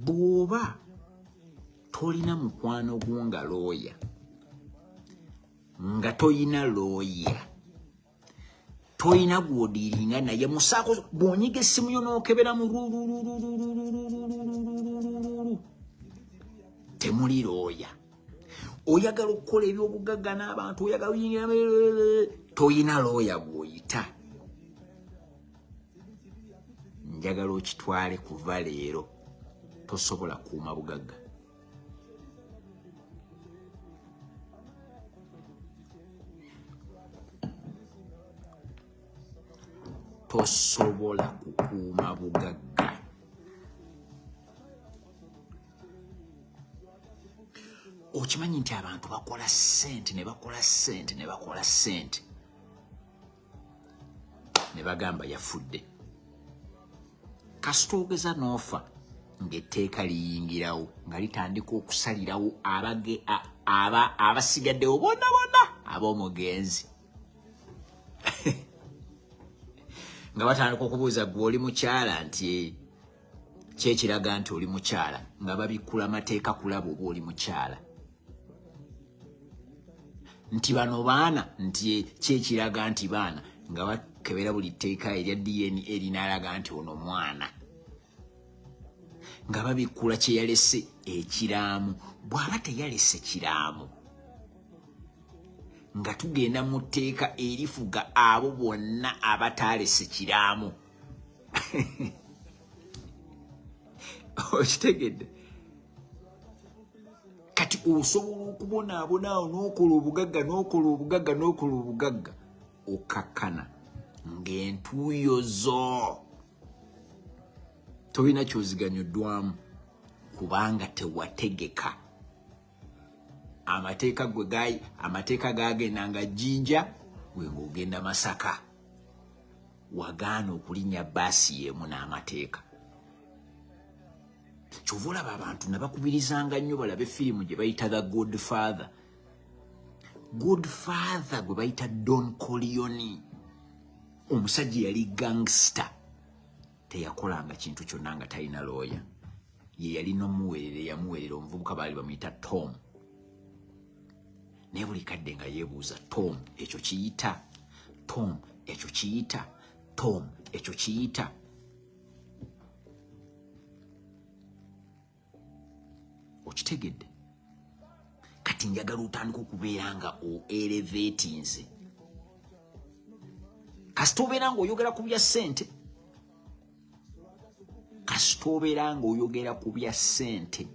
Bw'oba tolina mukwano gwo nga looya, nga toyina looya, toyina gw'odiiringa naye musaako, bw'onyiga essimu yo n'okebera mu lulululululululululu temuli looya. Oyagala okukola ebyobugagga n'abantu, oyagala oyingira, toyina looya gw'oyita. Njagala okitwale kuva leero, tosobola kuuma bugagga. Tosobola kukuuma bugagga. Okimanyi nti abantu bakola ssente ne bakola ssente ne bakola ssente ne bagamba yafudde. Kasita ogeza n'ofa ng'etteeka liyingirawo nga litandika okusalirawo abasigaddewo bonna bonna ab'omugenzi, nga batandika okubuuza, gwe oli mukyala? Nti kyekiraga nti oli mukyala? Nga babikkula amateeka kulaba oba oli mukyala. Nti bano baana? Nti kyekiraga nti baana? Nga bakebera buli tteeka erya DNA erinalaga nti ono mwana, nga babikkula kyeyalese ekiraamu. Bw'aba teyalese kiraamu, nga tugenda mu tteeka erifuga abo bonna abataalese kiraamu. Okitegedde? Kati osobola okubonaabona awo n'okola obugagga, n'okola obugagga, n'okola obugagga, okakkana ng'entuuyo zo tolina kyoziganyuddwamu kubanga tewategeka. Amateeka gwe gayi, amateeka gagenda nga Jjinja, gwe ng'ogenda Masaka. Wagaana okulinnya baasi y'emu n'amateeka. Kyova olaba abantu nabakubirizanga nnyo balabe firimu gye bayita The Godfather. Godfather gwe bayita Don Corleone, omusajja yali gangster, teyakolanga kintu kyonna nga talina looya. Ye yali nomuwerere, yamuwerera omuvubuka baali bamuyita Tom, naye buli kadde nga yeebuuza, Tom ekyo kiyita? Tom ekyo kiyita? Tom ekyo kiyita? Okitegedde? Kati njagala otandika okubeera nga o elevatinze. Kasita obeera nga oyogera ku bya ssente, kasita obeera nga oyogera ku bya ssente,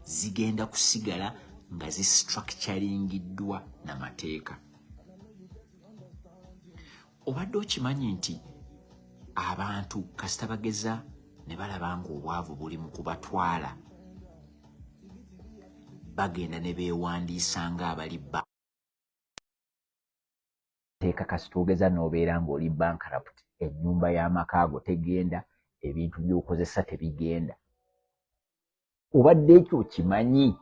zigenda kusigala nga zistructuringiddwa na mateeka. Obadde okimanyi nti abantu kasita bageza ne balaba ng'obwavu buli mu kubatwala, bagenda ne beewandiisa ng'abali teeka? Kasita ogeza n'obeera ng'oli bankrupt, ennyumba y'amaka ago tegenda, ebintu by'okozesa tebigenda. Obadde ekyo okimanyi?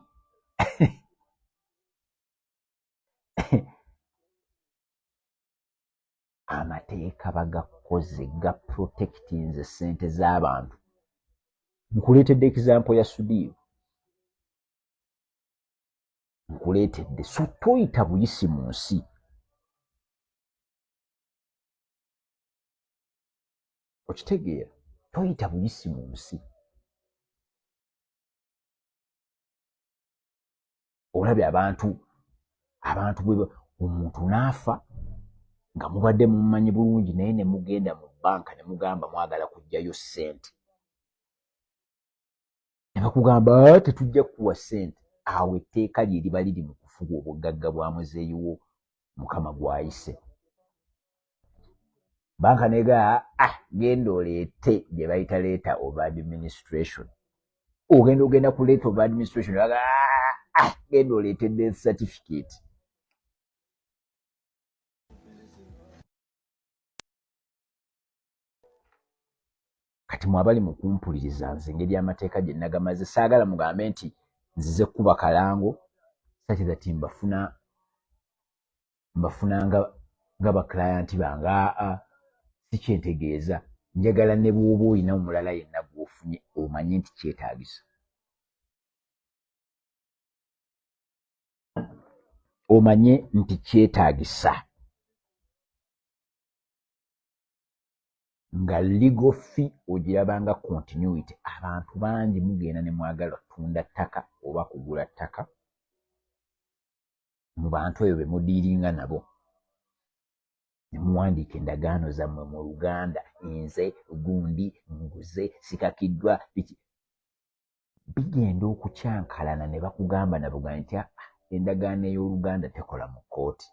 Amateeka bagakoze ga protectinze sente z'abantu. Nkuleetedde example ya Sudiiru, nkuleetedde. So toyita buyisi mu nsi. Okitegeera? Toyita buyisi mu nsi. Olabye abantu bwe omuntu n'afa nga mubadde mumumanyi bulungi, naye ne mugenda mu banka ne mugamba mwagala kuggyayo ssente, ne bakugamba, ah, tetujja kukuwa ssente. Awo etteeka lye liba liri mu kufuga obugagga bwa muzeeyi wo Mukama gw'ayise. Banka nega, ah, genda oleete gye bayita letter of administration. Ogenda, ogenda ku letter of administration, ah, ah, genda oleete death certificate. Kati mwe abali mu kumpuliriza, nze engeri amateeka gye nagamaze, saagala mugambe nti nzize kuba kalango such that mbafuna nga baclient bange. Aa, si kyentegeeza. Njagala ne bw'oba olina omulala yenna gw'ofu okifunye, omanye nti kyetaagisa, omanye nti kyetaagisa nga legal fee ogirabanga continuity. Abantu bangi mugenda ne mwagala tunda ttaka oba kugula ttaka mu bantu eyo be mudiiringa nabo, ne muwandiika endagaano zammwe mu Luganda, nze gundi nguze sikakiddwa biki. Bigenda okukyankalana ne bakugamba nabuga nti ah, endagaano ey'Oluganda tekola mu kkooti.